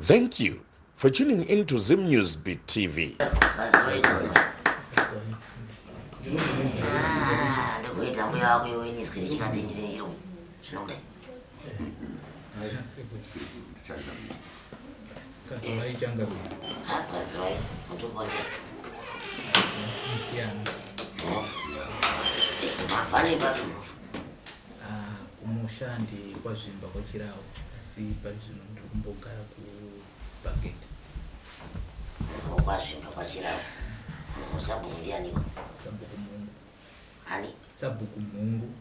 Thank you for tuning in to Zim News Beat TV. Ndikuita mbuya wako iwe inizwi rechikadzi ndire iro zvinokuda. Kwaziwai mutumbonde. Mabvane papi mhofu? Kumusha ndikwazvimba kwachirawo asi pari zvino ndiri kumbogara kubhaketi. Kwazvimba kwachirawo. Sabhuku ndianiko? Sabhuku Mhungu. Ani? Sabhuku Mhungu.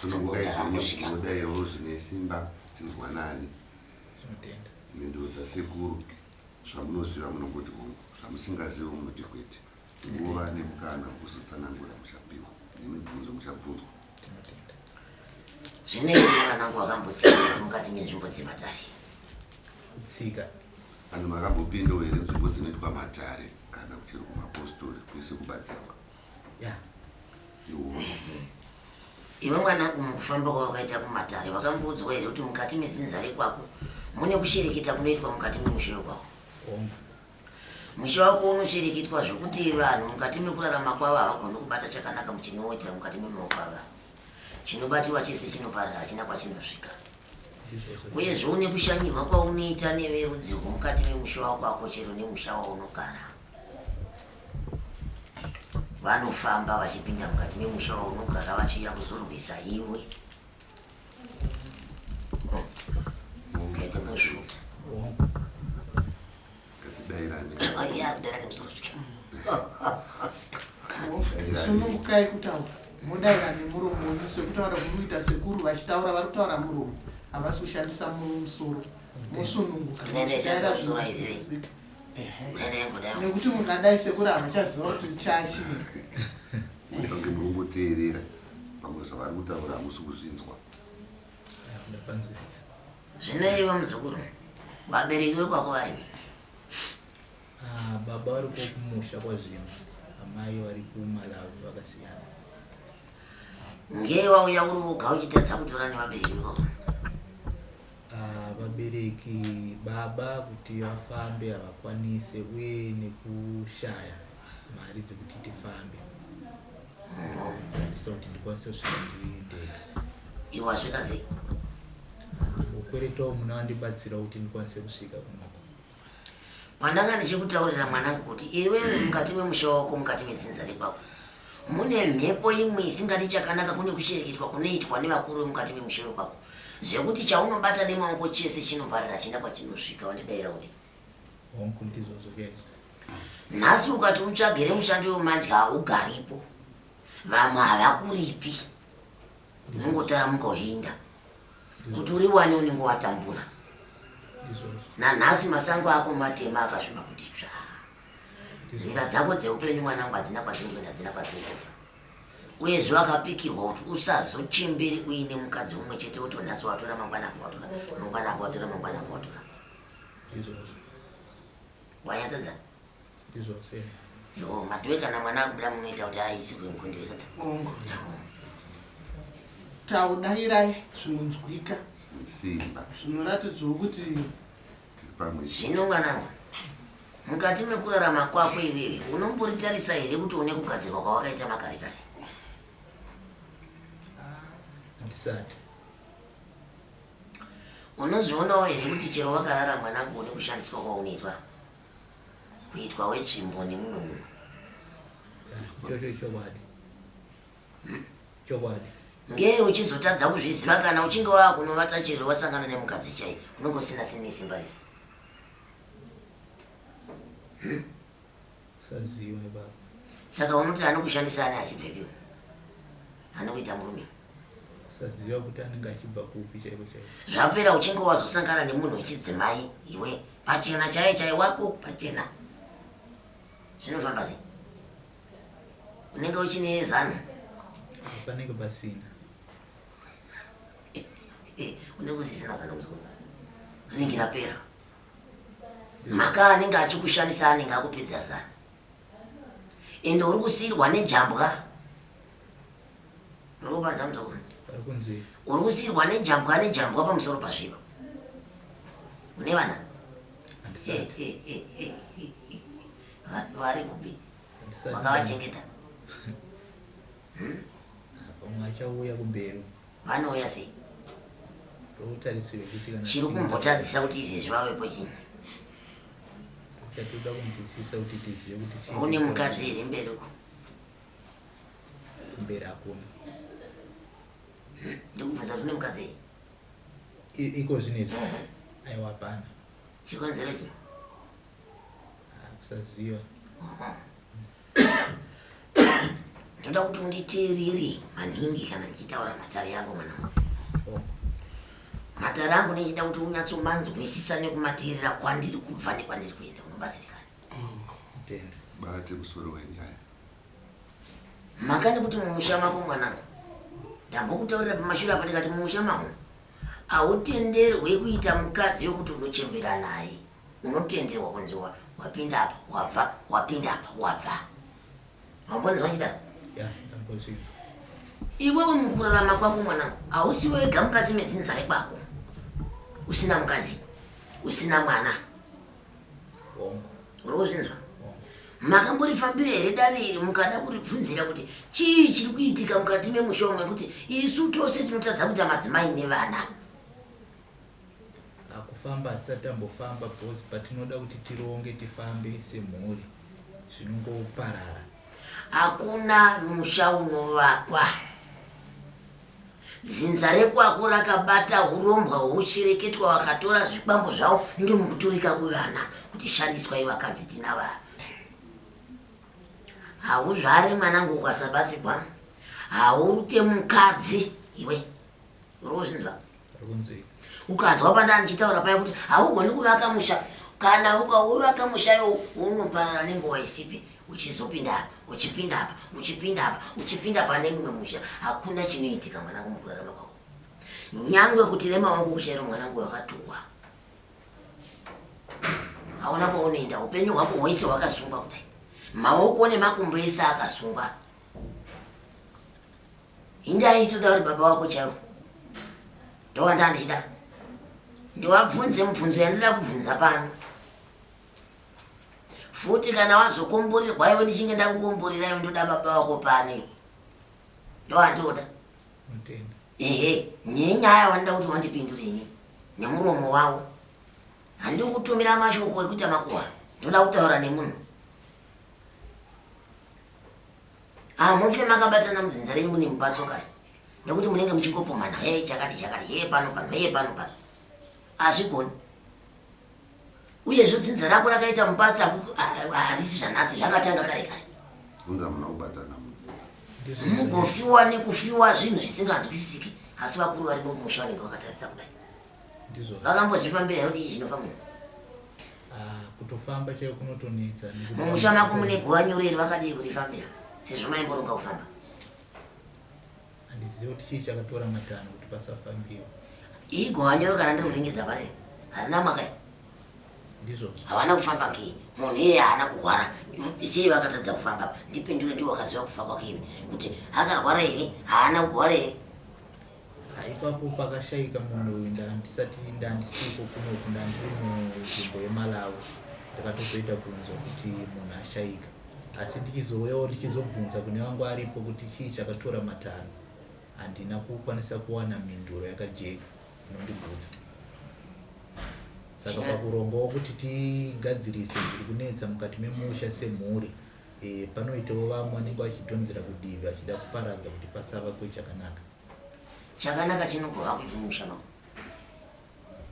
Sunungukai zvenyu munodaiwo zvine simba tinzwanani. Tinotenda. Mhinduro dzasekuru zvamunoziva munongoti hongu zvamusingazivi munoti kwete. Nguva nemukana wekuzotsanangura muchapiwa nemibvunzo muchabvunzwa. Tinotenda. Zvinei mwanangu wakambotsika mukati menzvimbo dzematare? Kutsika. Vanhu makambopindawo here nzvimbo dzinoitwa matare kana kuchero kumapostori kwese kubatsirwa? Ya. Iwo. Iwe mwanangu mukufamba kwawakaita kumatare wakamboudzwa here kuti mukati medzinza rekwako mune kushereketa kunoitwa mukati memusha wekwako? Hongu. Musha wako unoshereketwa zvokuti vanhu mukati mekurarama kwavo havagoni kubata chakanaka muchinoita mukati memaoko ava. Chinobatiwa chese chinoparara hachina kwachinosvika. Uyezve une kushanyirwa kwaunoita neverudzi rwomukati memusha wako ako chero nemusha waunogara. Vanofamba vachipinda mukati memusha waunogara vachiuya kuzorwisa iwe. Ukaita kusvuta. Sunungukai kutaura modaira nemuromo wenyu sekutaura kuri kuita sekuru vachitaura vari kutaura muromo havasi kushandisa musoro mosununguka nekuti mukadai sekuru havachaziva kuti chachii Kunge muri kungoteerera pamwe zvavari kutaura hamusi kuzvinzwa. Zvino iwe muzukuru, vabereki vekwako varipi? Ah, baba vari kumusha kwazvimba, amai vari kuMalawi vakasiyana. Ngei wauya uri woga uchitadza kutora nevabereki vekwako? Ah, vabereki baba kuti vafambe havakwanise uye nekushaya mari dzekuti tifambe so kuti ndikwanise kusvika ndiri ndega. Iwe wasvika sei? Ndambokweretawo muna vandibatsira kuti ndikwanise kusvika kunoko. Pandanga ndichikutaurira mwanangu kuti iwewe mukati memusha wako mukati medzinza rekwako mune mhepo imwe isingadi chakanaka kune kushereketwa kunoitwa nevakuru vemukati memusha wekwako zvekuti chaunobata nemaoko chese chinoparara china kwachinosvika wandidaira kuti Hongu ndizvozvo chaizvo. Nhasi ukati utsvagire mushandi wemandya haugaripo vamwe havakuripi unongotaramuka uchiinda kuti uriwane unenge watambura nanhasi masango ako matema akasviba kuti tsvaa nzira dzako dzeupenyu mwanangu hadzina kwadzinokuenda hadzina kwadzinobva uyezve wakapikirwa kuti usazochembere uine mukadzi umwe chete woti nhasi watora mangwana apo watora mangwana apo watora mangwana apo watora wanyatsadza Yo, matuwe kana mwana akubuda munoita kuti aisirwe mukundi wesadza. Hongu. Taudairai zvinonzwika. Simba. Zvinoratidzawo kuti pamwe. Zvino mwanangu, mukati mekurarama kwako iwewe unomboritarisa here kuti une kugadzirwa kwawakaita makare kare? Handisati. Unozvionawo here kuti chero wakarara mwanangu une kushandiswa kwaunoitwa? Kuitwa wetsvimbo nemumwe munhu. Ichocho ichokwadi. Chokwadi. Ngei uchizotadza kuzviziva kana uchinge wakunovata chero wasangana nemukadzi chai unenge usina sini simba rese. Hmm? Saziva baba. Saka unoti anokushandisa ani achibvepi? Anokuita murume. Saziva kuti anenge achibva kupi chaiko chaiko. Zvapera uchinge wazosangana nemunhu wechidzimai iwe pachena chaiye chaiye wako pachena. Zvinofamba sei? Unenge uchine zano? Panenge pasina. Unenge usisina zano muzukuru. Rinenge rapera. Mhaka anenge achikushandisa anenge akupedza zano. Ende uri kusiirwa nejambwa. Uri kupanza muzukuru? Uri kusiirwa nejambwa nejambwa pamusoro pazviva. Une vana? Handisati. Vari kupi? Handisati. Wakavachengeta? Pamwe achauya kumberi. Vanouya sei? Totarisire kuti kana Chiri kumbotadzisa kuti izvezvi vavepo chii? Chatoda kunzwisisa kuti tizive kuti chii. Une mukadzi here mberi uko? Kumberi hakuna. Ndikubvunza kuti une mukadzi here? Iko zvinezvi? Aiwa, hapana. Chikonzero chii? Kusaziva. Ndoda kuti unditeerere maningi kana ndichitaura matare yangu, mwanangu. Matare angu ndichida kuti unyatsomanzwisisa nekumateerera kwandiri kubva nekwandiri kuenda, unobatsirikana. Tenda. Bate musoro wenyaya. Mhaka nekuti mumusha mako, mwanangu, ndambokutaurira pamashure apa ndikati mumusha mako hautenderwe kuita mukadzi wekuti unochembera naye. Unotenderwa kunzi wapinda apa wabva, wapinda apa wabva. Wambonzwa chidaro? Ya, ndambozvinzwa. Iwewe mukurarama kwako, mwanangu, hausi wega mukati medzinza rekwako usina mukadzi, usina mwana. Hongu. Uri kuzvinzwa? Hongu. Makamborifambira here dare iri mukada kuribvunzira kuti chii chiri kuitika mukati memusha umu mekuti isu tose tinotadza kuita madzimai nevana? Akufamba hatisati tambofamba, because patinoda kuti tironge tifambe semhuri zvinongoparara. Hakuna musha unovakwa. Dzinza rekwako rakabata urombwa hwouchireketwa, vakatora zvikwambo zvavo ndomukuturika kuvana kuti shandiswai vakadzi tina vana. Hauzvare, mwanangu, ukasabatsigwa. Haute mukadzi iwe, uri kuzvinzwa? Ari kunzwika. Ukanzwa pandaa ndichitaura paya kuti haugoni kuvaka musha, kana ukauvaka musha iwo unoparara nenguva isipi, uchizopinda apa, uchipinda apa, uchipinda apa, uchipinda pane mumwe musha, hakuna chinoitika, mwanangu, mukurarama kwako. Nyangwe kuti rema wangu kuchairo, mwanangu, wakatukwa, hauna kwaunoenda. Upenyu hwako hwese hwakasungwa kudai, maoko nemakumbo ese akasungwa. Hindai ichitoda kuti baba wako chaivo ndowanda ndichida ndiwabvunze mubvunzo yandida kubvunza pano futi. Kana wazokomborerwa iwe, ndichinge ndakukomborera iwe, ndoda baba wako pano, ndowandioda. Mutenda. Ehe, nenyaya wandida kuti wandipindure ini nemuromo wavo. Handidi kutumira mashoko ekuita makuhwa, ndoda kutaura nemunhu. Hamufe makabatana mudzinza renyu mune mubatso kare, nekuti munenge muchingopomana, he chakati chakati, he pano pano, he pano pano, hazvigoni. Uyezve dzinza rako rakaita mubatso harisi zvanhasi, zvakatanga kare kare. Unza muna kubatana mudzinza. Mugofiwa nekufiwa zvinhu zvisinganzwisisiki, asi vakuru varimo mumusha vanenge vakatarisa kudai. Ndizvo. Vakambozvifambira here kuti iyi zvinofa munhu? Ah, kutofamba chaiko kunotonetsa nekuti- Mumusha mako mune guva nyoro iri, vakadii kurifambira sezvo maimboronga kufamba? Handizivi kuti chii chakatora matanho kuti pasafambiwa. Iyi guva nyoro kana ndiri kuringidza pane harina mwakai. Ndizvozvo. Havana kufamba kei? Munhu iyeye haana kurwara sei vakatadza kufamba? Ndipindure, ndiwo wakaziva kufa kwake iwe, kuti akarwara here, haana kurwara here? Ah, ipapo pakashayika munhu uyu ndandisati, ndandisiko kunoku, ndandiri munzvimbo yeMalawi. Ndakatozoita kunzwa kuti munhu ashayika, asi ndichizouyawo ndichizobvunza kune vangu aripo kuti chii chakatora matanho, handina kukwanisa kuwana mhinduro yakajeka inondigutsa. Saka pakurongawo kuti tigadzirise zviri kunetsa mukati memusha semhuri, panoitawo vamwe vanenge vachidhonzera kudivi vachida kuparadza kuti pasava kwechakanaka. Chakanaka chinogova kupi mumusha mako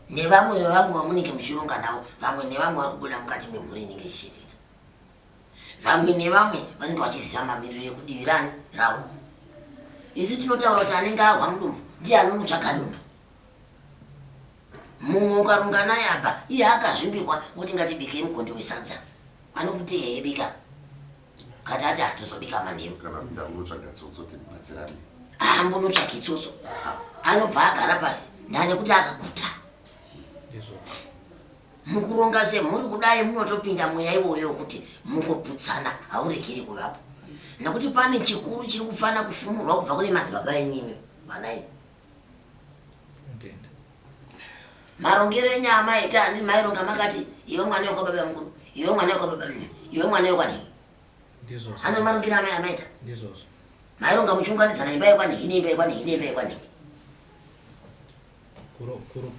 nevamwe vevamwe vamunenge muchironga navo? Vamwe nevamwe vari kubuda mukati memhuri inenge ichichengeta, vamwe nevamwe vanenge vachiziva mamiriro ekudivi rani ravo. Isu tinotaura kuti anenge ahwa mudumbu ndiye anonotsvaga dumbu. Mumwe ukarunga naye apa iye akazvimbirwa kuti ngatibikei mukonde wesadza, anokuti hehe, bika kati ati hatozobika manheru. Kana muda kunotsvaga tsotso tibatsirane. Aambonotsvaka itsotso, anobva agara pasi ndane kuti akaguta. Ndizvo. Mukuronga semhuri kudai munotopinda mweya iwoyo wekuti mungoputsana, hauregeri kuvapo, nekuti pane chikuru chiri kufana kufumurwa kubva kune madzibaba enyu imi vana imi. Mutenda. Marongero enyaya maita handi maironga makati iwe mwana wekwababa mukuru, iwe mwana wekwababa mnini, iwe mwana wekwanhingi. Ndizvozvo. Handi marongero amai amaita. Ndizvozvo. Maironga muchiunganidzana imba yekwanhingi neimba yekwanhingi neimba yekwanhingi.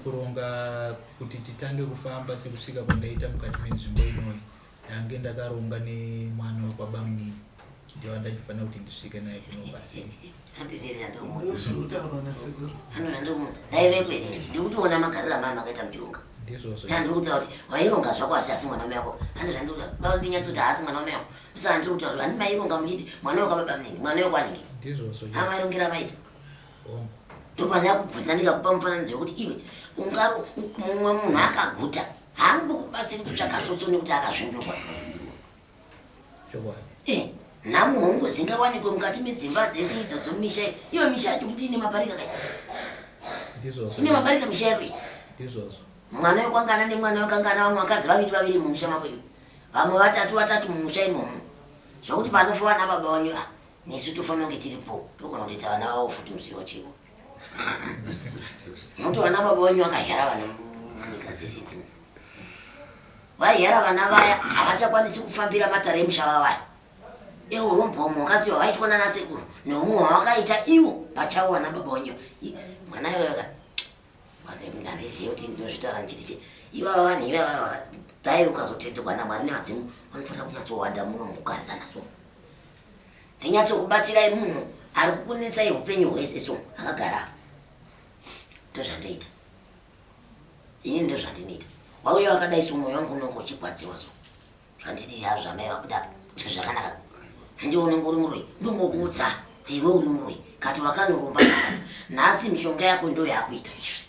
Kuronga kuti titange kufamba sekusvika kwandaita mukati menzvimbo inoyi ndange ndakaronga nemwana wekwabamunini ndiye wandachifanira kuti ndisvike naye kuno basi. Ndaive kwene ndikutoona magariro amai makaita muchironga. Ndizvozvo. Ndandiri kutaura kuti waironga zvako asi asi mwana wamai wako. Handi zvandiri kutaura. Baba ndinyatsoti haasi mwana wamai wako. Saka ndiri kutaura kuti handi maironga muchiti mwana wekwababa munini, mwana wekwanhingi. Ndizvozvo. Amairongera maita. Hongu. Ndopandakubvunza ndikakupa mufananidzo wekuti iwe ungaro mumwe munhu akaguta haangokubatsiri kutsvaka tsotso nekuti akazvimbirwa. Chokwadi. Eh, nhamo hongu dzingawanikwe mukati medzimba dzese idzodzo misha iyi. Iyo misha yacho kuti ine mabarika kai? Ndizvozvo. Ine mabarika misha yako iyi. Ndizvozvo. Mwana wekwangana nemwana wekangana vamwe vakadzi vaviri vaviri mumusha mako iwe. Vamwe vatatu vatatu mumusha imomo. Zvokuti panofa vana baba wanyu ah, nesu tofanira kunge tiripo. Togona kutoita vana vavo futi musi wachivo. Nokuti vana baba wanyu vakazhara vana munyika dzese idzi. Vaihara vana vaya havachakwanisi kufambira matare emusha vavaya. Eurombwa umwe wakasiwa vaitwa nana sekuru neumwe hwavakaita ivo pachavo vana baba wanyu. Mwana iwayo handizivi kuti ndinozvitaura ndichiti chii. Ivava vanhu ivava dai ukazotendegwa naMwari nevadzimu vanofanira kunyatsowanda muno mukugarisana so. Ndinyatsokubatsirai munhu ari kukunetsai upenyu hwese so akagara apa. Ndozvandoita. Ini ndozvandinoita. Wauya wakadai so moyo wangu unonge uchigwadziwa so. Zvandidii hazvo zvamai vabuda apa. Zvakanaka. Ndiwe unenge uri muroyi. Ndongokuudza iwe uri muroyi. Kati wakanoromba kati. Nhasi mishonga yako ndo yakuita izvi.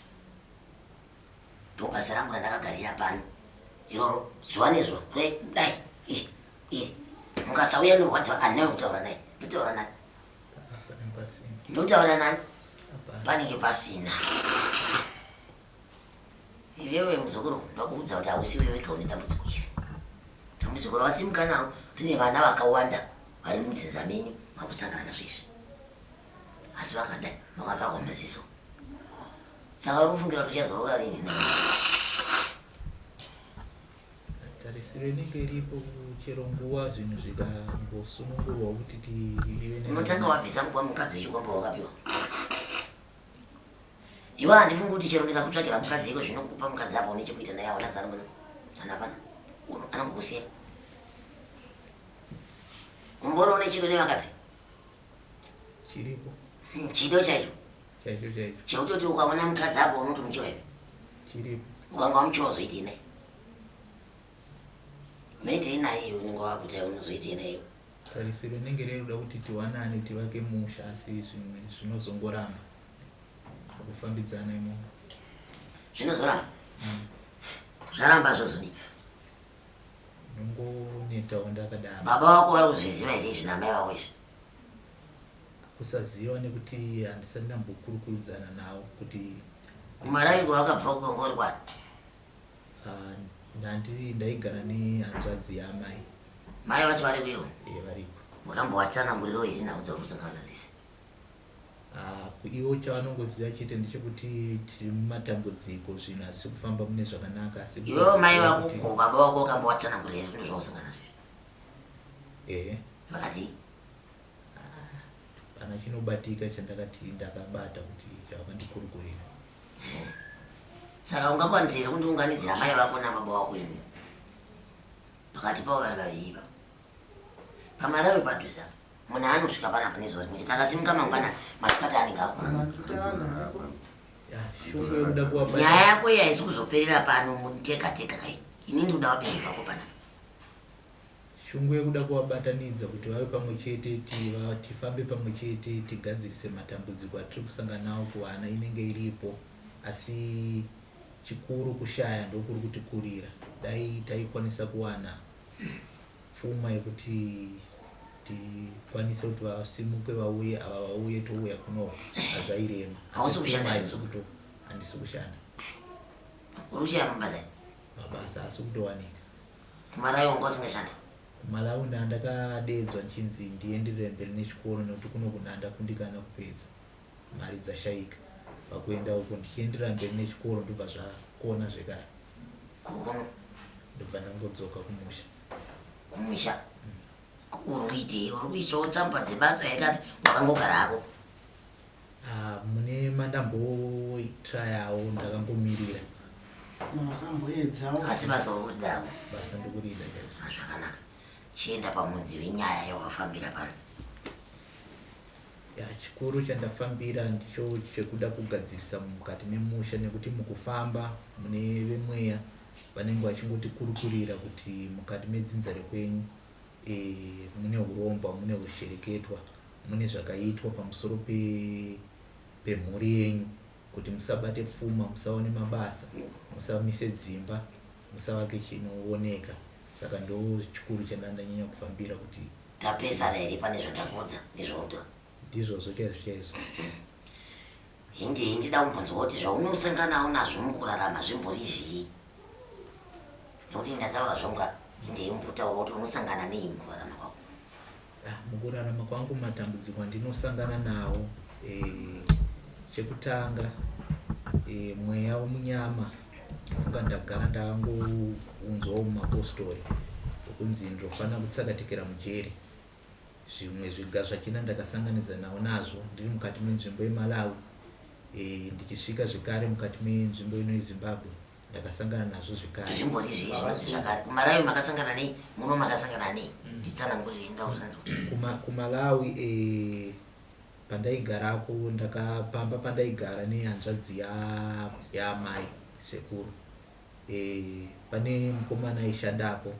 Ndobasa rangu randakagarira pano. Iroro zuva nezuva. Dai dai. Iri. Iri. Mukasauya norwadziwa handina kutaura naye. Ndotaura nani? Ndotaura nani? Panenge pasina. Iwewe muzukuru ndokuudza kuti hausi iwe wega une dambudziko iri. Dambudziko rawasimuka naro rine vana vakawanda vari mudzinza menyu vakusangana nazvo izvi. Asi vakadai vakavharwa maziso. Saka uri kufungira kuti uchazorora rini? Tarisiro inenge iripo chero nguva zvinhu zvikangosunungurwa kuti tive ne Unotanga wabvisa mukadzi wechikomba wakapiwa. Iwe handifungi kuti chero ndikakutsvagira mukadzi iko zvino kupa mukadzi apa une chekuita naye hauna zano muna zano hapana. Uno anongokusiya. Umbori une chido nevakadzi? Chiripo. Chido chaicho. Chaicho chaicho. Chekutoti ukaona mukadzi apo unoti muchiwa iwe. Chiripo. Ukanga wamuchiwa uzoitei naye? Unoitei naye iwe unenge wakuita unozoitei naye iwe? Tarisiro inenge iri yekuda kuti tiwanane tivake musha asi zvimwe zvinozongoramba kufambidzana imomo. Zvinozoramba? Zvaramba zvozodii? Ndinongonetawo ndakadaro. Baba vako vari kuzviziva here izvi namai vako izvi? Kusaziva nekuti handisati ndambokurukurudzana navo kuti. KuMalawi kwavakabva uko uri kwani? Ndandiri ndaigara nehanzvadzi yaamai. Mai vacho variko ivo? Eh, variko. Wakambovatsanangurirawo here nhau dzauri kusangana nadzo idzi? Ah, ivo chavanongoziva chete ndechekuti tiri mumatambudziko zvinhu hazvisi kufamba mune zvakanaka asi Iwewo mai vako ko baba vako wakambovatsanangurira here zvinhu zvausangana nazvo? Ehe. Vakati? Ah, pana chinobatika chandakati ndakabata kuti chavakandikurukurira. Saka ungakwanisa here kundiunganidzira mai vako nababa vako ini? Pakati pavo vari vaviri ivavo. PaMalawi padhuze apa. Munhu anosvika panapa nezuva rimwe chete akasimuka mangwana masikati anenge akwana. Nyaya yako iyi haisi kuzoperera pano muteka teka kai. Ini ndiri kuda vabereki vako panapa. Shungu yekuda kuvabatanidza kuti vave pamwe chete tifambe pamwe chete tigadzirise matambudziko atiri kusangana nawo kuvana inenge iripo asi chikuru kushaya ndokuri kutikurira. Dai taikwanisa kuwana pfuma yekuti tikwanise kuti vasimuke vauye ava vauye touya kuno hazvairema. Hausi kushanda Pfuma haisi kuto handisi kushanda. Uri kushaya mabasa? Mabasa haasi kutowanika. KuMalawi wanga usingashandi? KuMalawi ndandakadeedzwa ndichinzi ndienderere mberi nechikoro nekuti kuno kunandakundikana kupedza. Mari dzashaika. Pakuenda uko ndichienderera mberi nechikoro ndobva zvakona zvekare. Kuno Ndobva ndangodzoka kumusha. Kumusha uri kuitei? Uri kuisawo tsamba dzebasa here kati wakangogara hako? Ah, mune mandambotrayawo ndakangomirira. Makamboedzawo. Asi basa uri kuridawo? Basa ndikurida chaizvo. Ah, zvakanaka. Chienda pamudzi wenyaya yawafambira pano. Ya, chikuru chandafambira ndicho chekuda kugadzirisa mukati memusha nekuti mukufamba mune vemweya vanenge vachingotikurukurira kuti mukati medzinza rekwenyu e, mune hurombwa, mune hushereketwa, mune zvakaitwa pamusoro pe pemhuri yenyu kuti musabate pfuma, musaone mabasa, musamise dzimba, musavake chinooneka. Saka ndo chikuru chandandanyanya kufambira kuti Tapesana here pane zvandakuudza nezvauta? Ndizvozvo chaizvo chaizvo. Hindei ndida kumbonzwa kuti zvaunosanganawo nazvo mukurarama zvimbori zvii? Nekuti ndataura zvangu ka, hindei umbotaura kuti unosangana nei mukurarama kwako? Ah, mukurarama kwangu matambudziko andinosangana nawo eh, chekutanga eh, mweya wemunyama funga ndagara ndangounzwawo mumapostori wekunzi ndinofanira kutsakatikira mujeri. Zvimwe zviga zvachina ndakasanganidza nawo nazvo ndiri mukati menzvimbo yeMalawi e, ndichisvika zvekare mukati menzvimbo ino yeZimbabwe ndakasangana nazvo zvekare. Zvimbori zvii zvinonzi zvakare? KuMalawi makasangana nei? Muno makasangana nei? Nditsanangurire ndinoda kuzvinzwa. Kuma, kuMalawi e, pandaigarako ndakapamba pandaigara nehanzvadzi yaamai ya sekuru e, pane mukomana aishandapo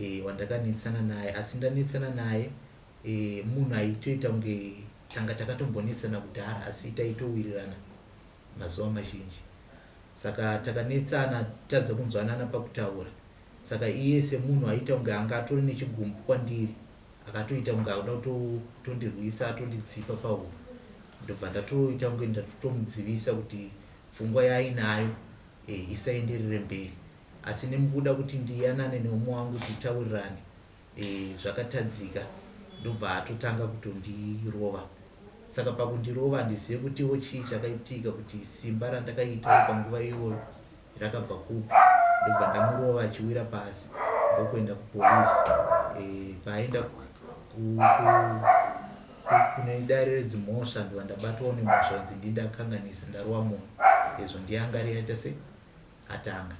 e, wandakanetsana naye asi ndanetsana naye e, munhu aitoita kunge tanga takatombonetsana kudhara asi taitowirirana mazuva mazhinji saka takanetsana tadza kunzwanana pakutaura saka iye semunhu aita kunge anga atori nechigumbu kwandiri akatoita kunge akuda kutondirwisa atondidzipa pahuro ndobva ndatoita kunge ndatotomudzivisa kuti pfungwa yaainayo e, isaenderere mberi asi nemukuda kuti ndiyanane neumwe wangu titaurirane e, zvakatadzika ndobva atotanga kutondirova saka pakundirova handizive kutiwo chii chakaitika kuti simba randakaita panguva iyoyo rakabva kupi ndobva ndamurova achiwira pasi ndokuenda kupolisi e, paaenda kune dare redzimhosva ndobva ndabatwawo nemhosva kunzi ndii ndakanganisa ndarova munhu ezvo ndiye anga ari aita se atanga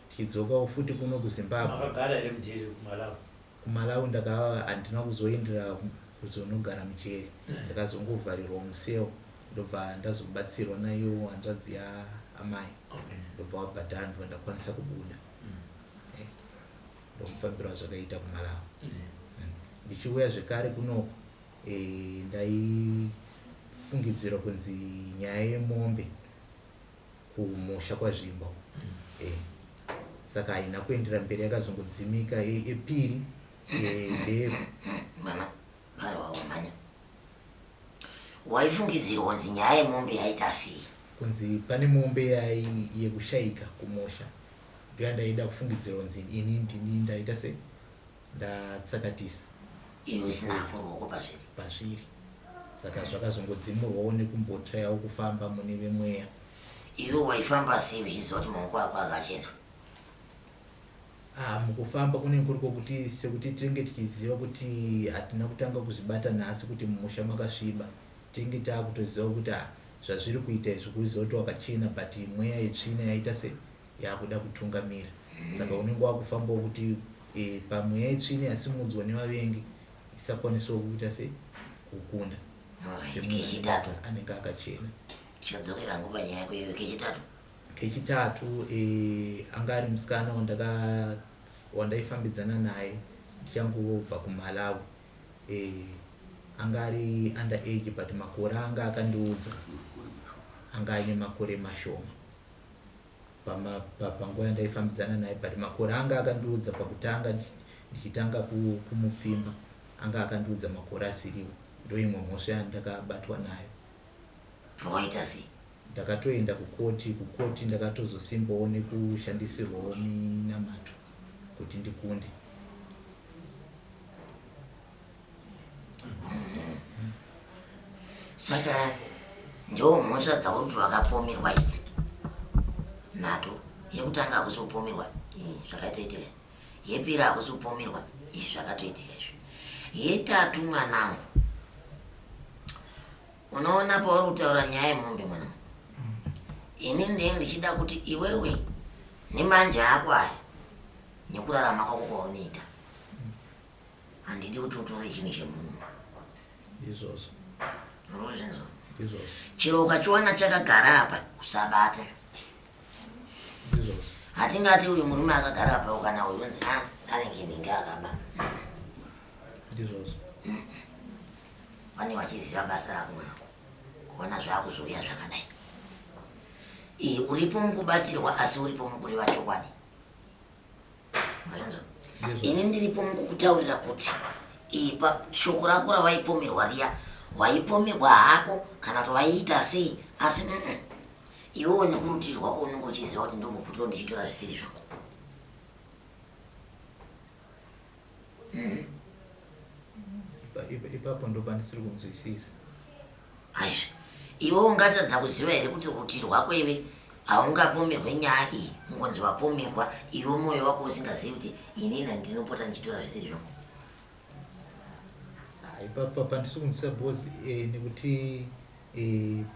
tichidzokawo futi kuno kuZimbabwe. Makagara here mujeri kuMalawi? KuMalawi ndaka handina kuzoendera kuzonogara mujeri ndakazongovharirwa museo ndobva ndazobatsirwa naiyo hanzvadzi yaamai ndobva wabhadhara ndobva ndakwanisa kubuda eh, ndomufambiro wazvakaita kuMalawi. Ndichiuya zvekare kunoku eh, ndaifungidzirwa kunzi nyaya yemombe kumusha kwaZvimba uko eh. Saka haina kuendera mberi yakazongodzimika yepiri eh, ndeye Mama, mari wawamhanya. Waifungidzirwa kunzi nyaya yemombe yaita sei? Kunzi pane mombe yai yekushaika kumusha ndoyandaida kufungidzirwa kunzi ini ndini ndaita se ndatsakatisa. Iwe usina hako ruoko pazviri. Pazviri. Saka zvakazongodzimurwawo nekumbotrayawo kufamba mune vemweya. Iwe waifamba sei uchiziva kuti maoko ako akachena? Ah, mukufamba kunenge kuri kwokuti sekuti tinenge tichiziva kuti hatina kutanga kuzvibata nhasi kuti mumusha makasviba. Tinenge taakutoziva kuti ah, zvazviri kuita izvi kuziva kuti wakachena but mweya yetsvina yaita se yakuda kutungamira. Saka unenge wakufambawo kuti e, pamweya yetsvina yasimudzwa nevavengi isakwanisawo kuita se kukunda. Alright, Semunhu kechitatu. anenge akachena. Tichadzokera hangu panyaya yako iyoyo kechitatu. Kechitatu e, anga ari musikana wandaka wandaifambidzana naye ndichangobva kuMalawi e, anga ari under age but makore anga akandiudza anga aine makore mashoma pama, pa, panguva yandaifambidzana naye but makore anga akandiudza pakutanga ndichitanga kumupfimba anga akandiudza makore asiriwo ndoimwe mhosva yandakabatwa nayo. Waita sei? Ndakatoenda kukoti, kukoti ndakatozosimbawo nekushandisirwawo minamato kuti ndikunde. Saka Ndiwo mhosva dzauri kuti wakapomerwa idzi nhatu. Yekutanga hakusi kupomerwa zvakatoitika. Yepiri hakusi kupomerwa izvi zvakatoitika izvi. Yetatu mwanangu, unoona pauri kutaura nyaya yemombe mwanangu, ini ndee ndichida kuti iwewe nemanje ako aya nekurarama kwako kwaunoita handidi kuti utore chinhu chemunhu. Izvozvo. Urikuzvinzwa? Izvozvo. Chero ukachiwana chakagara apa usabata. Izvozvo. Hatingati uyu murume akagara apa kana uyu unzi a anenge nhingi akaba. Ndizvozvo. Vane vachiziva basa rako mwanangu, kuona zvakuzouya zvakadai. Iyi uripo mukubatsirwa asi uripo mukureva chokwadi. Mazvinzwa? Ini ndiripo mukukutaurira kuti ipa shoko rako rawaipomerwa riya, waipomerwa hako kana kuti waiita sei, asi iwewo nekurutivi rwako unenge uchiziva kuti ndombopotawo ndichitora zvisiri zvangu. Ipapo ndopandisiri kunzwisisa. Aizve, iwe ungatadza kuziva here kuti rutivi rwako iwe haungapomerwe nyaya iyi, ungonzi wapomerwa iwe mwoyo wako usingazivi kuti inini ndinopota ndichitora zvisiri zvangu. Ipapo pandisiri kunzwisisa because nekuti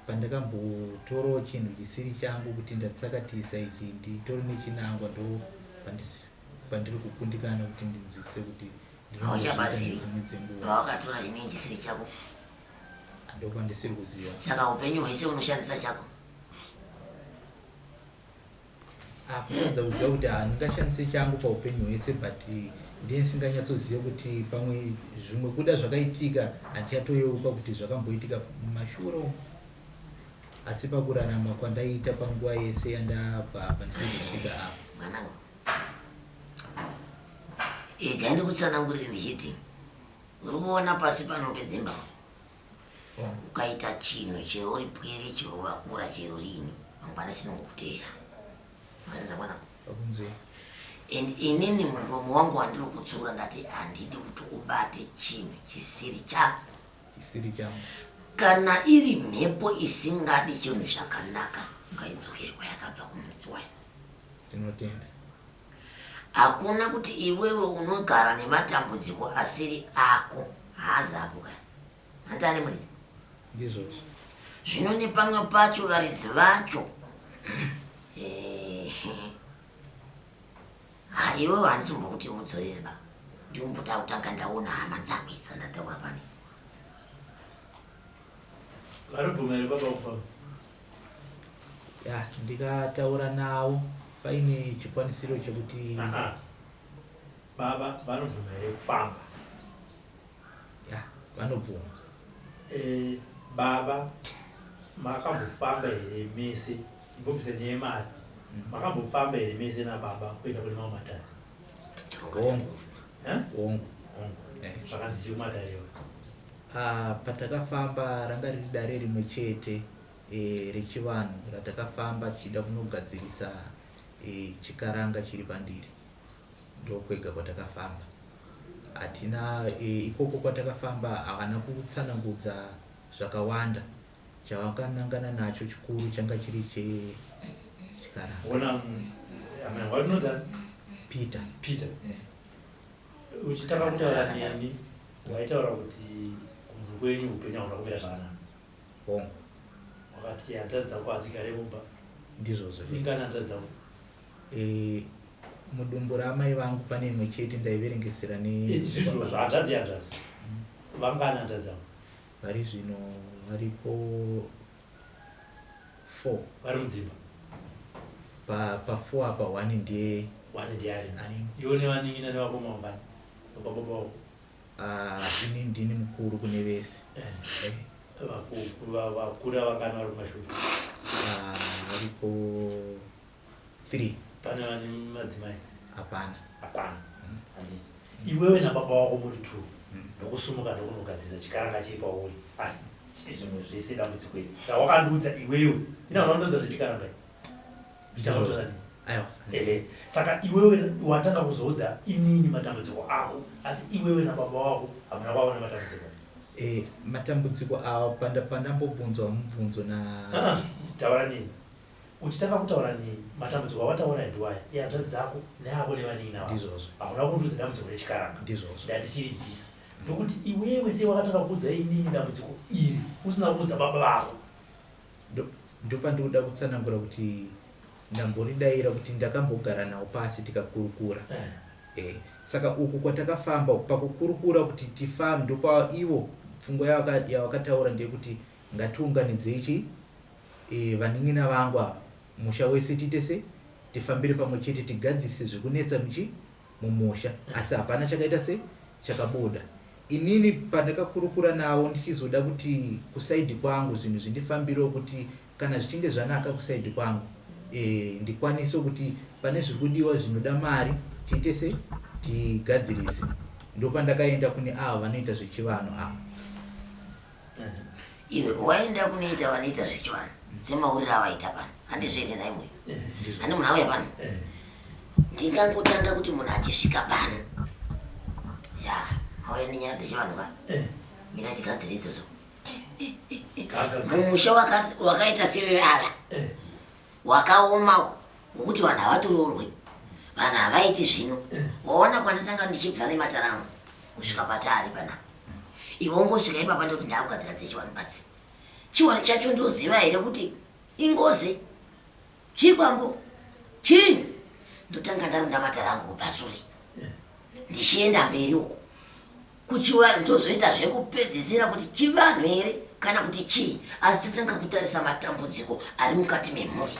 pandakambotorawo chinhu chisiri changu kuti ndatsakatisa ichi nditori nechinangwa, ndo pandiri kukundikana kuti ndinzwisise kuti ndinombozviita Hauchabazivi nedzimwe dzenguva. pawakatora chinenge chisiri chako. Ndopandisiri kuziva. Saka upenyu hwese unoshandisa chako. Kutadza kuziva kuti handingashandise changu paupenyu hwese, but ndiye ndisinganyatsoziva kuti pamwe zvimwe kuda zvakaitika handichatoyeuka kuti zvakamboitika mumashure umu. Asi pakurarama kwandaiita panguva yese yandabva apa ndichizosvika apa. Mwanangu, ega ndikutsanangurire ndichiti uri kuona pasi pano pedzimba ukaita chinhu chero uri pwere chero wakura chero riini mangwana chinongokuteera. Maenza mwanangu? Pakunzwira. And inini muromo wangu wandiri kutsura ndati handidi kuti ubate chinhu chisiri chako. Chisiri changu. Kana iri mhepo isingadi chinhu zvakanaka ngaidzokere kwayakabva kumudzi wayo. Tinotenda. Hakuna kuti iwewe unogara nematambudziko asiri ako, haazi ako kaya. Hanti ane muridzi? Ndizvozvo. Zvino nepamwe pacho varidzi vacho iwewe handisi kumbokuti udzorere ba, ndimboda kutanga ndaona hama dzako idzi dzandataura pano idzi. Vanobvuma here baba kufamba? Ya, ndikataura navo paine chikwanisiro chekuti Baba vanobvuma here kufamba? Ya, vanobvuma. Baba makambofamba here mese? Imbobvisa nyaya yemari. Makambofamba here mese nababa kuenda kune mamwe matare? Hongu. Eh? Hongu. Hongu. Zvakanzi chii kumatare iwayo? Patakafamba ranga riri dare rimwe chete rechivanhu ratakafamba tichida kunogadzirisa chikaranga chiri pandiri. Ndokwega kwatakafamba. Hatina ikoko kwatakafamba havana kutsanangudza zvakawanda. Chavakanangana nacho chikuru changa chiri chechikaranga. Ona, amai, watinonzi Peter. Peter. Uchitanga kutaura neni waitaura kuti kumhuri kwenyu upenyu hauna kumira zvakanaka. Hongu. Wakati hanzvadzi dzako hadzigare mumba. Ndizvozvo. Ingani hanzvadzi dzako? Mudumbu raamai vangu pane imwe chete ndaiverengesera ne Ndizvozvo, hanzvadzi hanzvadzi. Vangani hanzvadzi dzako? Vari zvino varipo 4. Vari mudzimba? Pa 4 apa 1 ndiye 1 ndiye ari. Arimo. Iwe nevanin'ina nevakoma vangani? Vekwa baba vako? Ini ndini mukuru kune vese. Vakura vangani vari kumashure? Varipo 3. Pane vane madzimai? Hapana. Hapana. Handiti. Iwewe nababa wako muri 2. Ndokusumuka ndokunogadzirisa chikaranga chiri pauri. Asi zvimwe zvese dambudziko iri. Rawakandiudza iwewe. Ina unowandiudza zvechikaranga iri. Zvichakatora nini? Aiwa. Saka iwewe watanga kuzoudza inini matambudziko ako, asi iwewe nababa wako hamuna kwava nematambudziko. Eh, matambudziko awa pandambobvunzwa mubvunzo na Ah, taura nini uchitanga kutaura nini matambudziko awataura ndiwaya ihanzvadzi dzako neako nevanin'ina vako Ndizvozvo. hauna kundiudza dambudziko rechikaranga Ndizvozvo. ndatichiribvisa ndokuti iwewe sei wakatanga kuudza inini dambudziko iri usina kuudza baba vako Ndopandikuda kutsanangura kuti ndamboridaira kuti ndakambogara nawo pasi tikakurukura. Eh, saka uku kwatakafamba uku, pakukurukura kuti tifambe ndopa ivo pfungwa yavakataura ndeyekuti ngatiunganidzei chi vanin'ina vangu ava musha wese tiite se tifambire pamwe chete tigadzirise zvekunetsa muchi mumusha asi hapana chakaita se chakabuda inini pandakakurukura navo ndichizoda kuti kusaidhi kwangu zvinhu zvindifambirewo kuti kana zvichinge zvanaka kusaidhi kwangu e, ndikwanise kuti pane zviri kudiwa zvinoda mari tiite se tigadzirise ndopandakaenda kune ava vanoita zvechivanhu ava. Iwe waenda kunoita vanoita zvechivanhu semauriro awaita pano handizvo here nhai muyo handi munhu auya pano ndingangotanga kuti munhu achisvika pano ya auya nenyaya dzechivanhu ka mira tigadzire idzodzo mumusha wakaita seve ava wakaoma wekuti vanhu havatoroorwe vanhu havaiti zvino waona kwandatanga ndichibva nematarangu kusvika patari panapa iwe ungosvika ipapa ndoti ndakugadzira dzechivanhu badzi chivanhu chacho ndoziva here kuti ingozi chikwambo chinyi ndotanga ndarunda matarangu kubva sure ndichienda mberi uko kuchivanhu ndozoita zvekupedzisira kuti chivanhu here kana kuti chii asi tatanga kutarisa matambudziko ari mukati memhuri.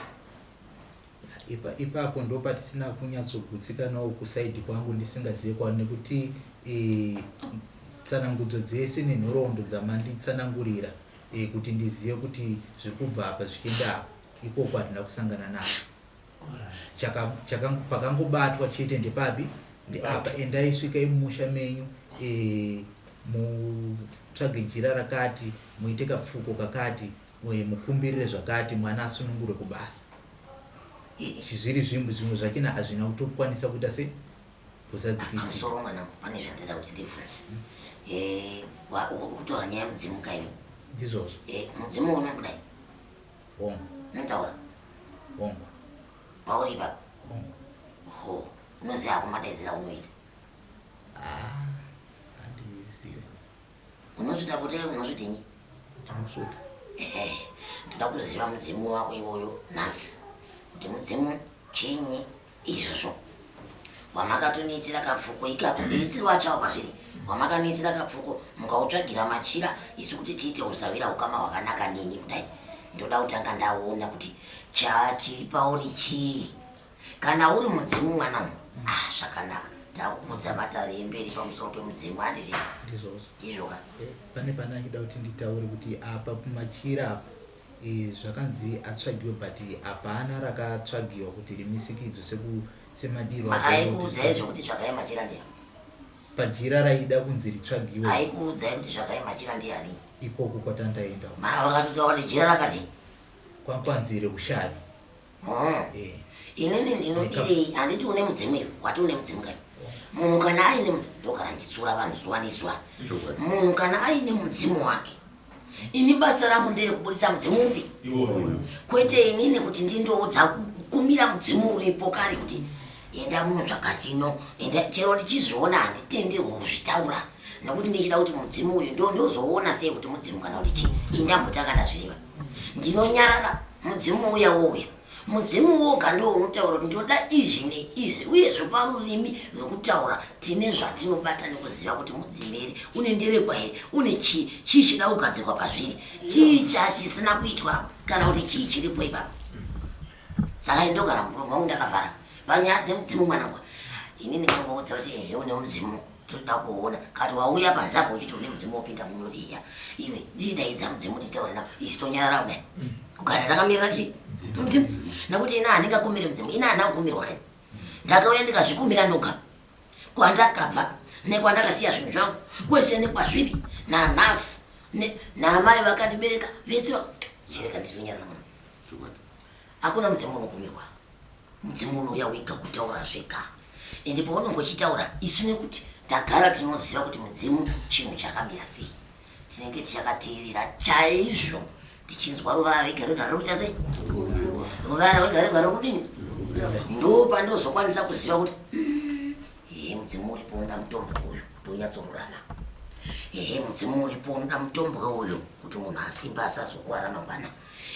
Ipapo ndopatisina kunyatsogutsikanawo kusaidhi kwangu ndisingazive kwa nekuti e, tsanangudzo dzese nenhoroondo dzamanditsanangurira e, kuti ndizive kuti zviri kubva apa zvichienda apa ikoko hatina kusangana nazvo. Chaka, chaka, pakangobatwa chete ndepapi ndeapa endai svikai mumusha menyu e, mutsvage jira rakati muite kapfuko kakati e, mukumbirire zvakati mwana asunungurwe kubasa zviri zvimwe zvimwe zvachina hazvina kutokwanisa kuita se kuzadzikisa Pamusoro mwanangu pane zvandida kuti ndibvunze eh, kutaura nyaya yemudzimu kaiwe ndizvozvo eh, mudzimu unokudai Hongu. Unotaura? Hongu. Pauri ipapo? Hongu. Ho, unoziva hako madaidzira unoita? Ah, handizive. Unosvita kuti unosvitinyi? Ndinosvita. Ehe, ndoda kuziva mudzimu wako iwoyo nhasi. Kuti mudzimu chinyi Izvozvo wamakatoniisira kapfuko ikako isiri watsvawo pazviri wamakaniisira kapfuko mukautsvagira machira isu kuti tiite usavira ukama hwakanaka nini kudai ndoda kutanga ndaona kuti chachiri pauri chii kana uri mudzimu mwana umu ah zvakanaka ndakukudza matare emberi pamusoro pemudzimu handizvi ndizvozvo ndizvoka eh, pane pane achida kuti nditaure kuti apa pamachira apa Eh, zvakanzi atsvagiwe but hapana rakatsvagiwa kuti rimisikidzwe seku semadiro Aikuudzai zvekuti tsvagai machira ndiani? Pajira raida kunzi ritsvagiwe. Aikuudzai kuti tsvagai machira ndiani? Ikoko kwatandaenda. Ma vakatotaura kuti jira rakati kwakwanzi rekushavi. Oh. Eh. Inini ndinodirei handiti une mudzimu iwe wati une mudzimu kai munhu kana aine mudzimu ndogara nditsura vanhu zuva nezuva munhu kana aine mudzimu wake ini basa rangu ndere kubudisa mudzimu upi kwete inini kuti ndindoudza kumira mudzimu uripo kare kuti enda munotsvaka chino enda chero ndichizviona handitenderwe kuzvitaura nekuti ndichida kuti mudzimu uyu ndo ndozoona sei kuti mudzimu kana kuti chii indambotanga ndazvireva ndinonyarara mudzimu uya wouya Mudzimu woga ndiwo unotaura kuti ndinoda izvi neizvi uyezve parurimi rwekutaura tine zvatinobata nekuziva kuti mudzimu here une nderekwa here une chii chii chida kugadzirwa pazviri chii chachisina kuitwa kana kuti chii chiripo ipapo saka indogara muromo wangu ndakavhara panyaya dzemudzimu mwanangu ini ndingangoudza kuti ehe une mudzimu toda kuona kati wauya panze apo uchiti une mudzimu wopinda muno iya iwe ndichidaidza mudzimu titaure nawo isi tonyarara kudai kugara takamirira chii mudzimu nekuti ina handingakumire mudzimu ina handina kukumirwa kani ndakauya ndikazvikumira ndoga kwandakabva nekwandakasiya zvinhu zvangu kwese nekwazviri nanhasi naamai vakandibereka vese chireka nditonyarara mwana hakuna mudzimu unokumirwa Mudzimu unouya wega kutaura zvega ende paunenge uchitaura isu nekuti tagara tinoziva kuti mudzimu chinhu chakamira sei. Tinenge tichakateerera chaizvo tichinzwa ruvara rega rega riri kuita sei, ruvara rwega rega riri kudini. Ndo pandinozokwanisa kuziva kuti ehe, mudzimu uripo unoda mutombo uyu kuti unyatsorurama. Ehe, mudzimu uripo unoda mutombo uyu kuti munhu asimba asazokuwara mangwana.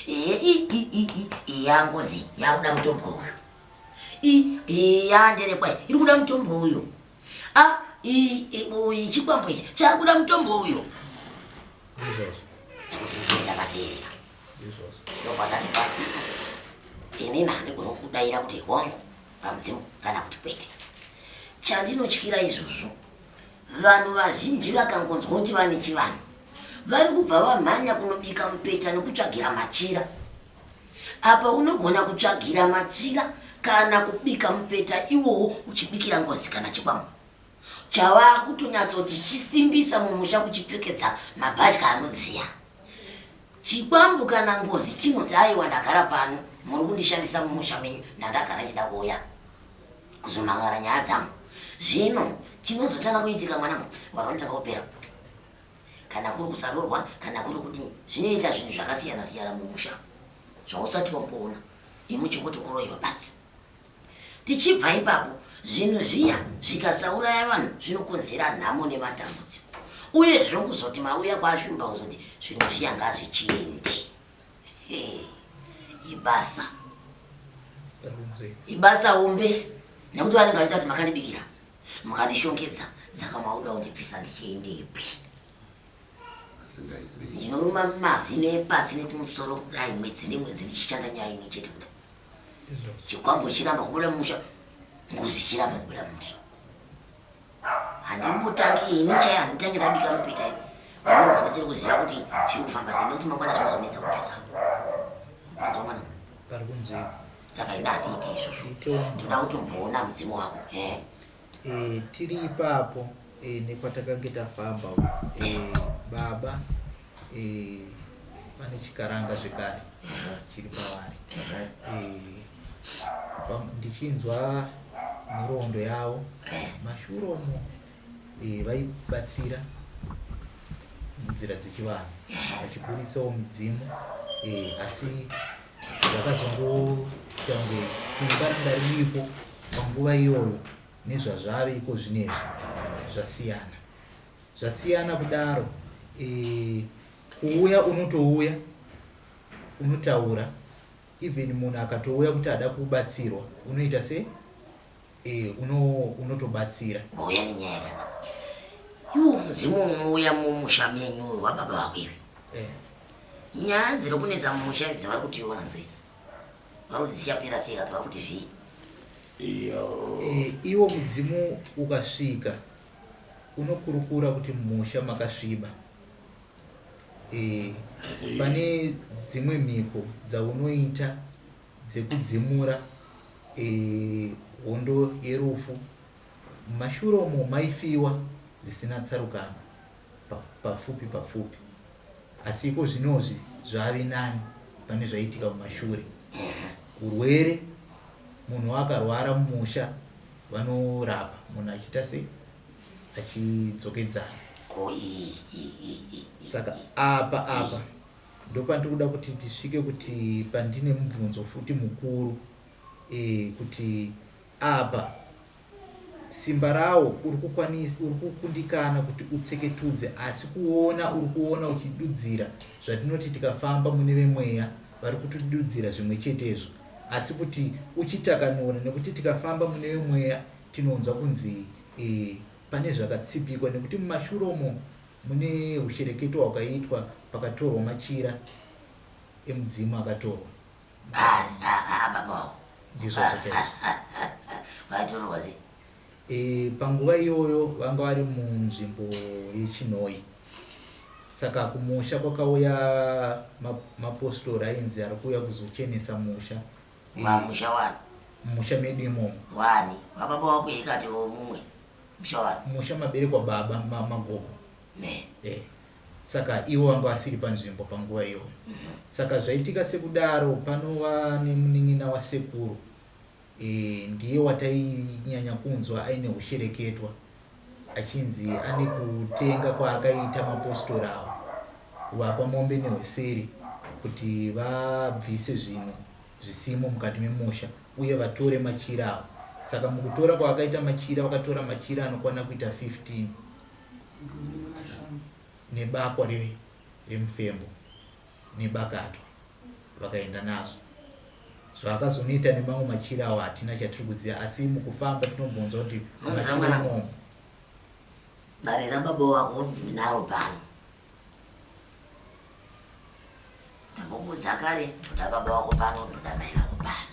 Ehe, i i yangozi yakuda mutombo uyu, i yanderekwa iri kuda mutombo uyu, a i chikwambo ichi chakuda mutombo uyu, nekuti ndii ndakateerera. Ndopandati pa inini handigoni kudaira kuti hongu pamudzimu kana kuti kwete. Chandinotyira izvozvo, vanhu vazhinji vakangonzwa kuti vane chivanhu, vari kubva vamhanya kunobika mupeta nekutsvagira machira. Apa unogona kutsvagira machira kana kubika mupeta iwowo uchibikira ngozi kana chikwambo chava kutonyatsoti chisimbisa mumusha, kuchipfekedza mabhatya anoziya. Chikwambo kana ngozi chinoti, "Aiwa, ndagara pano, muri kundishandisa mumusha menyu, ndandagara chida kuuya kuzomangara nyaya dzangu." Zvino chinozotanga kuitika, mwanangu, vanotanga kupera, kana kuri kusarorwa, kana kuri kudini, zvinoita zvinhu zvakasiyana siyana mumusha zvausati wamboona imi chingoti kuroyiwa basi. Tichibva ipapo, zvinhu zviya zvikasauraya vanhu zvinokonzera nhamo nematambudziko. Uye zvokuzoti mauya kwaShumba kuzoti zvinhu zviya ngazvichiende, ibasa, ibasa hombe, nekuti vanenge vaita kuti makandibikira, mukandishongedza, saka mauda kundibvisa ndichiendepi? Ndinoruma mazino epasi nekumusoro kudai mwedzi nemwedzi ndichishanda nyaya imwe chete kudai, chikwambo chiramba kubuda mumusha, ngozi chiramba kubuda mumusha. Handimbotangi ini chai, handitangi ndabika mupeta ivi munhu handisiri kuziva kuti chiri kufamba sei, nekuti mangwana zvinozonetsa kubvisa. Panzwa, mwana? Pari kunzwika. Saka ina hatiiti izvozvo, ndoda kutomboona mudzimu wako. Tiri ipapo, nekwatakange tafamba, baba vane chikaranga zvekare chiri pavari. Ndichinzwa nhoroondo yavo mashure umo, vaibatsira munzira dzechivanhu vachiburisawo midzimu, asi zvakazongoita kunge simba ranga riripo panguva iyoyo nezvazvave iko zvinezvi zvasiyana. Zvasiyana kudaro, kuuya unotouya unotaura, even munhu akatouya kuti ada kubatsirwa unoita se unotobatsira. Uya nenyaya yakanaka. Iwo mudzimu unouya mumusha menyu wababa vako iwe, nyaya dziri kunetsa mumusha idzi vari kuti iwo nadzo idzi vari kuti dzichapera sei, kati vari kuti zvii? Iwo mudzimu ukasvika unokurukura kuti mumusha makasviba. Pane dzimwe mhiko dzaunoita dzekudzimura hondo yerufu. Mumashure umo maifiwa zvisina tsarukano papfupi papfupi, asi iko zvinozvi zvave nani pane zvaiitika mumashure. Urwere, munhu akarwara mumusha vanorapa munhu achiita sei, achidzokedzana. Ko i i i i Saka apa ndopandiri kuda kuti tisvike, kuti pandine mubvunzo futi mukuru, kuti apa simba rawo uri kukwanisa, uri kukundikana kuti utseketudze, asi kuona uri kuona uchidudzira zvatinoti tikafamba mune vemweya vari kutidudzira zvimwe chetezvo, asi kuti uchitakanura, nekuti tikafamba mune vemweya tinonzwa kunzi pane zvakatsipikwa, nekuti mumashure umo mune ushereketo hwakaitwa pakatorwa machira emudzimu akatorwa. Baba wako? Ndizvozvo chaizvo. Vaitorwa sei? Panguva iyoyo vanga vari munzvimbo yeChinhoyi, saka kumusha kwakauya mapostori ainzi ari kuuya kuzochenesa musha. Musha wani? Musha medu imomo. Wani wababa wako ikati mumwe musha wani? Musha maberekwa baba, magogo. Ne. Saka ivo vanga vasiri panzvimbo panguva iyoyo. Saka zvaitika sekudaro, panova nemunin'ina wasekuru, ndiye watainyanya kunzwa aine ushereketwa, achinzi ane kutenga kwaakaita mapostori awa. kuvapa mombe nehweseri kuti vabvise zvinhu zvisimo mukati memusha uye vatore machira awo. Saka mukutora kwavakaita machira, vakatora machira anokwana kuita 15 nebakwa remufembo nebakatwa vakaenda nazvo. Zvavakazonoita nemamwe machira awo hatina chatiri kuziva asi mukufamba tinombonzwa kuti Munoziva machira mwana imomo dare rababa wako ndinaro pano. Ndambokuudza kare, ndoda baba wako pano, ndoda mai vako pano.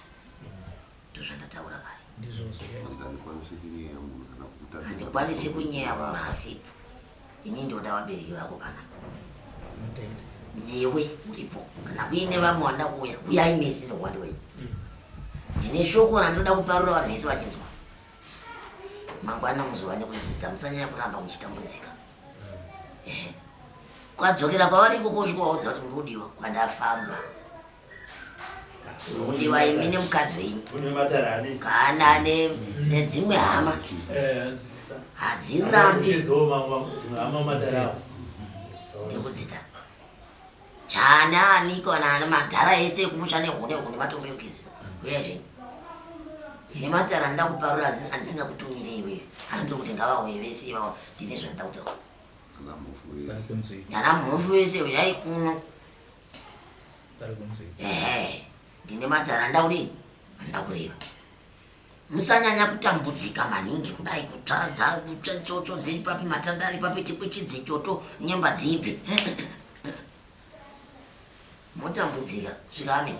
Ndozvandataura kare. Ndizvozvo. Handikwanisi kunyeya munhu kana kukutambira. Handikwanisi kunyeya munhu asipo. Ini ndoda vabereki vako panapa. Ndinotenda. Newe uripo. Kana kuine vamwe vanoda kuuya, uyai mese neuwandi wenyu. Ndine shoko randoda kuparura vanhu vese vachinzwa. Mangwana muzova nekudzidza, musanyanya kuramba muchitambudzika. Ehe. Kwadzokera kwavari ikoko usvika waudza kuti muri kudiwa kwandafamba. Muri kudiwa imi nemukadzi wenyu. Kune matare anetsa. Kana nedzimwe hama. Eh, anzwisisa. Hadzirambi. Kushedzawo mamwe dzimwe hama matare awo. Ndikudzida. Chana ani kana ana madhara ese ekumusha nehune hune matombo ekugezesa. Uya zvenyu. Ndine matare anoda kuparura andisingakutumire iwewe. Handiri kuti ngavauye vese ivavo ndine zvandida kutaura. Ana mhofu vese. Pari kunzwika. Ana mhofu vese uyai kuno. Pari kunzwika. Ehe. Ndine matare anoda kudini? Anoda kureva. Musanyanya kutambudzika maningi kudai kutsvadza kutsva tsotso dziri papi matanda ari papi tikuchidze choto nyemba dzibve. Motambudzika svika amen.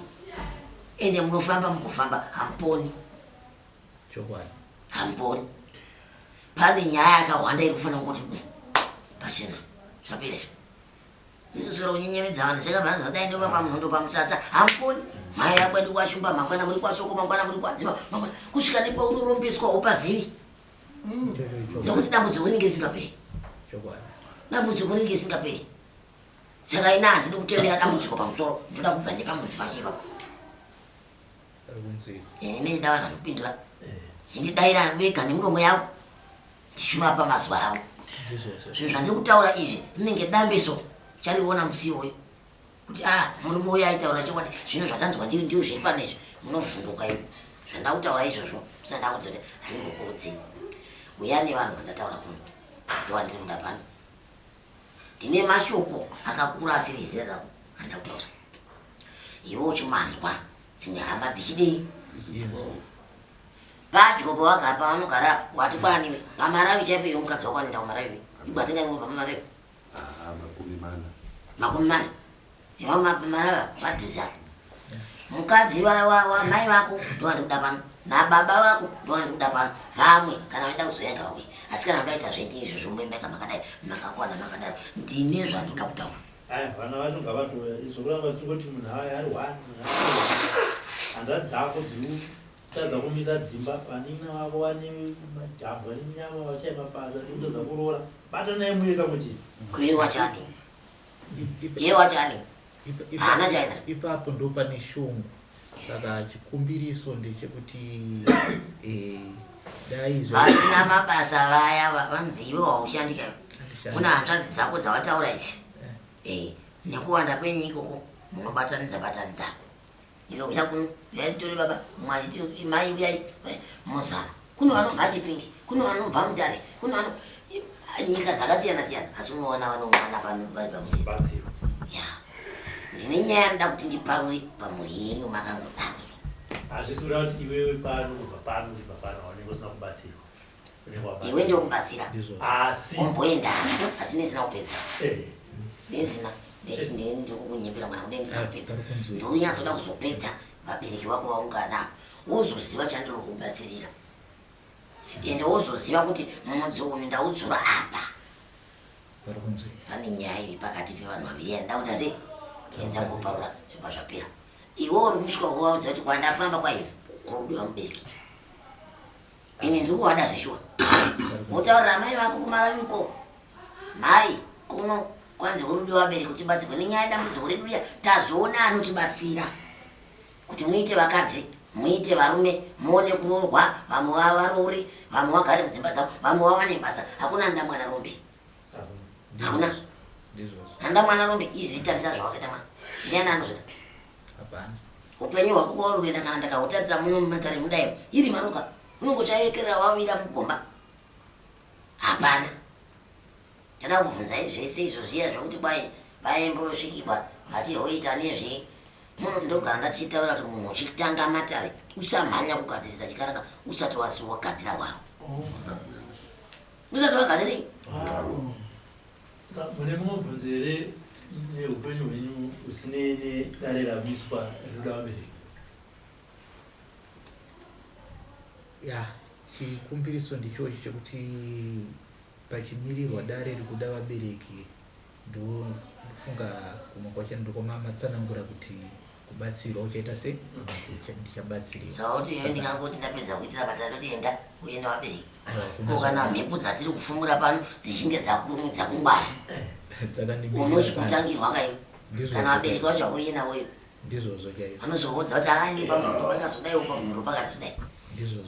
Ende munofamba mukufamba hamuponi. Chokwadi. Hamuponi. Pane nyaya yakawanda iri kufanira kungoti bwe pachena zvapera izvo. Inoswera kunyenyeredza vanhu zvakabva zvadai ndova pamunhondo pamutsatsa hamuponi. Mai vako ndi kwashumba mangwana muri kwasoko mangwana muri kwadziva mangwana kusvika nepaunorombeswa upazivi. Nekuti dambudziko rinenge risingaperi. Chokwadi. Dambudziko rinenge risingaperi. Saka ina handidi kutemera dambudziko pamusoro, ndoda kubva nepamudzi pacho ipapo. Pari kunzwika. Ini ndinoda vanhu vanopindura. Chindidaira vega nemiromo yavo. Ndichivapa mazwa avo. Ndizvozvo. Zvinhu zvandiri kutaura izvi rinenge dambeso uchariona musi iwoyo. Kuti ah murume uyu aitaura chokwadi zvino zvatanzwa ndiyo ndiyo zviri pane izvi munovhunduka iwe. Zvandakutaura izvozvo musanda kudzoti handimbokuudzi. Uya nevanhu vandataura kuno. Ndowandiri kuda pano. Ndine mashoko akakura asiri ezera rako andakutaura. Iwe uchimanzwa dzimwe hama dzichidei? Padyo pawagara pavanogara wati kwaniwe pamaravi chaipo iwe mukadzi wako anoenda kumaravi. Igwa tinga imwe pamaravi. Ah, 40. 40. Iwe maravi padhuze apa. Mukadzi wa mai vako ndowandiri kuda pano. Nababa vako ndowandiri kuda pano. Vamwe kana vachida kuzouya ngavauye. Asi kana muda kuita zvenyu izvozvo muimba makadai makakwana makadaro. Ndine zvandinoda kutaura. Aya vana vacho ngavatouya izvo kuramba tichingoti munhu aya ari one munhu ari one. Hanzvadzi dzako dziri kutadza kumisa dzimba, vanin'ina vako vane majambwa nenyama vachaya mabasa nekutadza kuroora. Batanai muye kamwe chete. Kuye wacho ani? Iye wacho ani? Haana chaina. Ipapo ndo pane shungu. Saka chikumbiriso ndechekuti dai zva- Vasina mabasa vaya vanzi iwe haushandi ka. Handishandi. Kuna hanzvadzi dzako dzawataura idzi. Nekuwanda kwenyu ikoko munobatanidza batanidza. Iwe uya kuno, uyai titore baba, mumwe achiti mai uyai, mozara. Kuno vanobva Chipinge, kuno vanobva Mutare, kuno vano nyika dzakasiyana siyana, asi unoona vanoungana pano vari pamwe. Batsiro. Ya. Ndine nyaya yandinoda kuti ndiparure pamhuri yenyu makangodaro. Hazvisi kureva kuti iwewe pano kubva pano kubva pano haunenge usina kubatsirwa. Unenge wabatsirwa. Iwe ndokubatsira. Ndizvo. Asi. Omboenda asi ndisina kupedza. Ndisina. Ndikukunyepera mwana wangu ndisina kupedza. Ndonyatsoda kuzopedza vabereki vako vaungana. Wozoziva chandiri kubatsirira. Ende wozoziva kuti mudzi uyu ndaudzura apa. Pane nyaya iri pakati pevanhu vaviri yandakuta sei? Yandangoparura zvibva zvapera. Iwe uri kusvika kuvaudza kuti kwandafamba kwaini kurudiwa mubereki. Ini ndiri kuvada zveshuwa. Wotaurira amai vako kumaravi uko. Mai kuno kwanzi kurudiwa vabereki kuti tibatsirwe nenyaya yedambudziko redu riya tazoona anotibatsira. Kuti muite vakadzi, muite varume, muone kuroorwa, vamwe varoore, vamwe vagare mudzimba dzavo, vamwe vawane basa. Hakuna anoda mwana rombe. Hakuna. Handa mwana rombe izvi tarisa zvawakaita mwana. Ndiani anozvida? Hapana. Upenyu hwako kwauri kuenda kana ndakahutarisa muno mumatare mudayo iri maruka unongochayekerera wawira mugomba. Hapana. Chada kubvunzai zvese izvo zviya zvokuti kwai vaimbosvikirwa vachihoita nezvei. Muno ndogara ndatichitaura kuti munhu uchitanga matare usamhanya kugadzirisa chikaranga usati wasi wagadzira waro. Usati wagadzirei? Mune mumwe mubvunzo here neupenyu hwenyu usinei nedare ramiswa rinoda vabereki? Ya, chikumbiriso ndichochi chekuti pachimirirwa dare rikuda vabereki ndofunga kumwe kwacho ndokwamamatsanangura kuti kubatsirwa uchaita se ndichabatsiriwa Sauti iyo ndingangoti ndapedza kuitira basa ndoti enda uye nevabereki. Ko kana mhepo dzatiri kufumura pano dzichinge dzakurumidza kungwara unozvikutangirwa kaiwe kana vabereki vacho vakuuye navo iwe ndizvozvo chaizvo vanozokuudza kuti aine pamhuro pakazodai pamhuro pakatizodai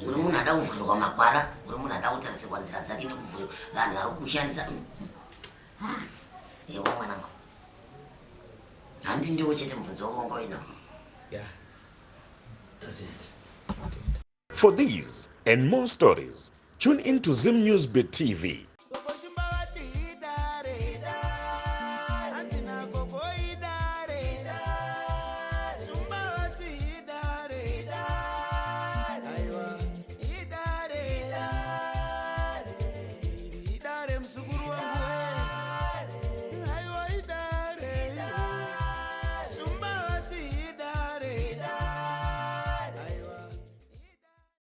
uri munhu ada kuvhurirwa makwara uri munhu ada kutarisirwa nzira dzake nekuvhurirwa vanhu vari kushandisa ewa mwanangu handi ndiwo chete mubvunzo wako wanga uinawo ya Tatenda. For these and more stories, tune in to Zim News Bit TV.